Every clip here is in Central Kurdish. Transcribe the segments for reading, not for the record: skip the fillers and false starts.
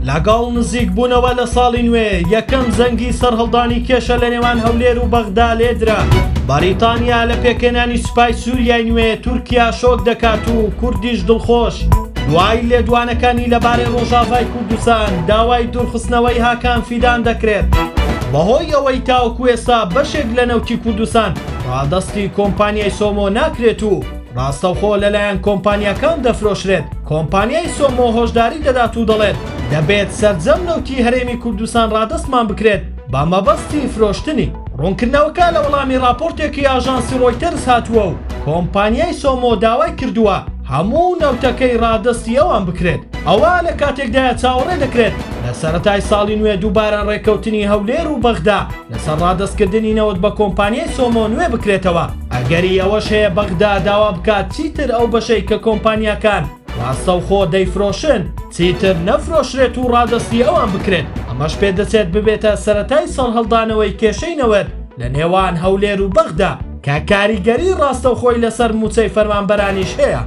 لەگەڵ نزیکبوونەوە لە ساڵی نوێ، یەکەم زەنگی سەرهەڵدانی کێشە لە نێوان هەولێر و بەغدا لێدرا. بەریتانیا لە پێکهێنانی سوپای سووریای نوێ تورکیا شۆک دەکات و کوردیش دڵخۆش. دوای لێدوانەکانی لەبارەی ڕۆژاڤای کوردستان، داوای دوورخستنەوەی هاکان فیدان دەکرێت. بەهۆی ئەوەی تاوەکو ئێستا بەشێک لە نەوتی کوردستان ڕادەستی کۆمپانیای سۆمۆ ناکرێت و ڕاستەوخۆ لەلایەن کۆمپانیاکان دەفرۆشرێت، کۆمپانیای سۆمۆ هۆشداری دەدات و دەڵێت، دەبێت سەرجەم نەوتی هەرێمی کوردستان ڕادەستمان بکرێت بە مەبەستی فرۆشتنی. ڕوونکردنەوەکە لە وەڵامی ڕاپۆرتێکی ئاژانسی ڕۆیتەرز هاتووە و کۆمپانیای سۆمۆ داوای کردووە هەموو نەوتەکەی ڕادەستی ئەوان بکرێت. ئەوە لە کاتێکدایە چاوەڕێ دەکرێت لە سەرەتای ساڵی نوێ دووبارە ڕێککەوتنی هەولێر و بەغدا لەسەر ڕادەستکردنی نەوت بە کۆمپانیای سۆمۆ نوێ بکرێتەوە، ئەگەری ئەوەش هەیە بەغدا داوا بکات چیتر ئەو بەشەی کە کۆمپانیاکان ڕاستەوخۆ دەیفرۆشن چیتر نەفرۆشرێت و ڕادەستی ئەوان بکرێت، ئەمەش پێدەچێت ببێتە سەرەتای سەرهەڵدانەوەی کێشەی نەوت لە نێوان هەولێر و بەغدا کە کاریگەری ڕاستەوخۆی لەسەر مووچەی فەرمانبەرانیش هەیە.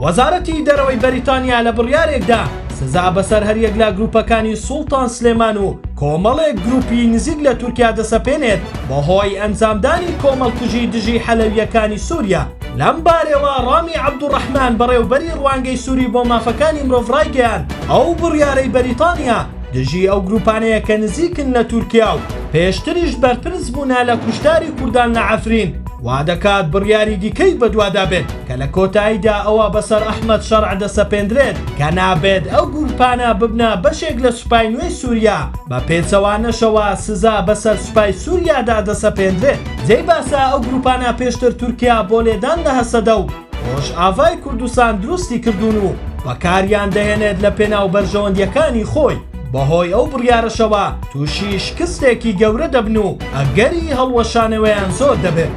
وەزارەتی دەرەوەی بەریتانیا لە بڕیارێکدا سزا بەسەر هەریەک لە گروپەکانی سوڵتان سلێمان و کۆمەڵێک گروپی نزیک لە تورکیا دەسەپێنێت بەهۆی ئەنجامدانی کۆمەڵکوژی دژی حەلەوییەکانی سوریا. لەم بارەوە ڕامی عەبدولڕەحمان بەڕێوبەری ڕوانگەی سوری بۆ مافەکانی مرۆڤ ڕایگەیاند، ئەو بڕیارەی بەریتانیا دژی ئەو گروپانەیە کە نزیکن لە تورکیا و پێشتریش بەرپرس بوونە لە کوشتاری کوردان لە عەفرین، وادەکات بڕیاری دیکەی بەدوادا بێت کە لە کۆتاییدا ئەوە بەسەر ئەحمەد شەرع دەسەپێندرێت کە نابێت ئەو گروپانە ببنە بەشێک لە سوپای نوێی سوریا، بە پێچەوانەشەوە سزا بەسەر سوپای سوریادا دەسەپێندرێت. جێی باسە ئەو گروپانە پێشتر تورکیا بۆ لێدان لە هەسەدە و ڕۆژئاڤای کوردستان دروستی کردوون و بەکاریان دەهێنێت لە پێناو بەرژەوەندییەکانی خۆی، بەهۆی ئەو بڕیارەشەوە تووشی شکستێکی گەورە دەبن و ئەگەری هەڵوەشانەوەیان زۆر دەبێت.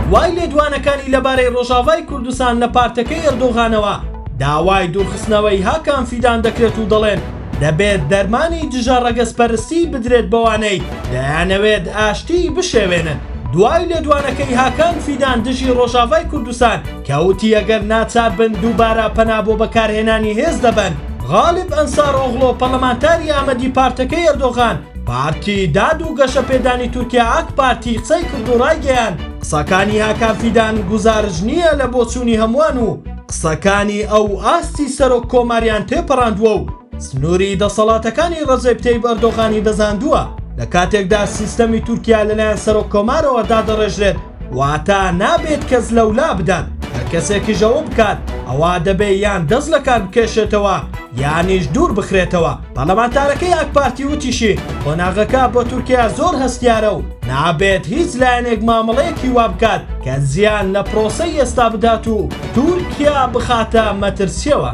دوای لێدوانەکانی لەبارەی ڕۆژاڤای کوردستان لە پارتەکەی ئەردۆغانەوە داوای دوورخستنەوەی هاکان فیدان دەکرێت و دەڵێن، دەبێت دەرمانی دژە ڕەگەزپەرستی بدرێت بەوانەی دەیانەوێت ئاشتی بشێوێنن. دوای لێدوانەکەی هاکان فیدان دژی ڕۆژاڤای کوردستان کە وتی ئەگەر ناچار بن دووبارە پەنا بۆ بەکارهێنانی هێز دەبەن، غالب ئەنسارئۆغلۆ پەرلەمانتاری ئامەدی پارتەکەی ئەردۆغان، پارتی داد و گەشەپێدانی تورکیا ئاک پارتی قسەی کرد و ڕایگەیاند، قسەکانی هاکان فیدان گوزارش نییە لە بۆچوونی هەمووان و قسەکانی ئەو ئاستی سەرۆک کۆماریان تێپەڕاندووە و سنووری دەسەڵاتەکانی ڕەجەب تەیب ئەردۆغانی بەزاندووە، لە کاتێکدا سیستەمی تورکیا لەلایەن سەرۆک کۆمارەوە دادەڕێژرێت، واتە نابێت کەس لەو لابدات، هەر کەسێکیش ئەوە بکات ئەوا دەبێ یان دەست لەکار بکێشێتەوە یانیش دوور بخرێتەوە. پەرلەمانتارەکەی ئاکپارتی وتیشی، قۆناغەکە بۆ تورکیا زۆر هەستیارە و نابێت هیچ لایەنێک مامەڵەیەکی وا بکات کە زیان لە پرۆسەی ئێستا بدات و تورکیا بخاتە مەترسییەوە.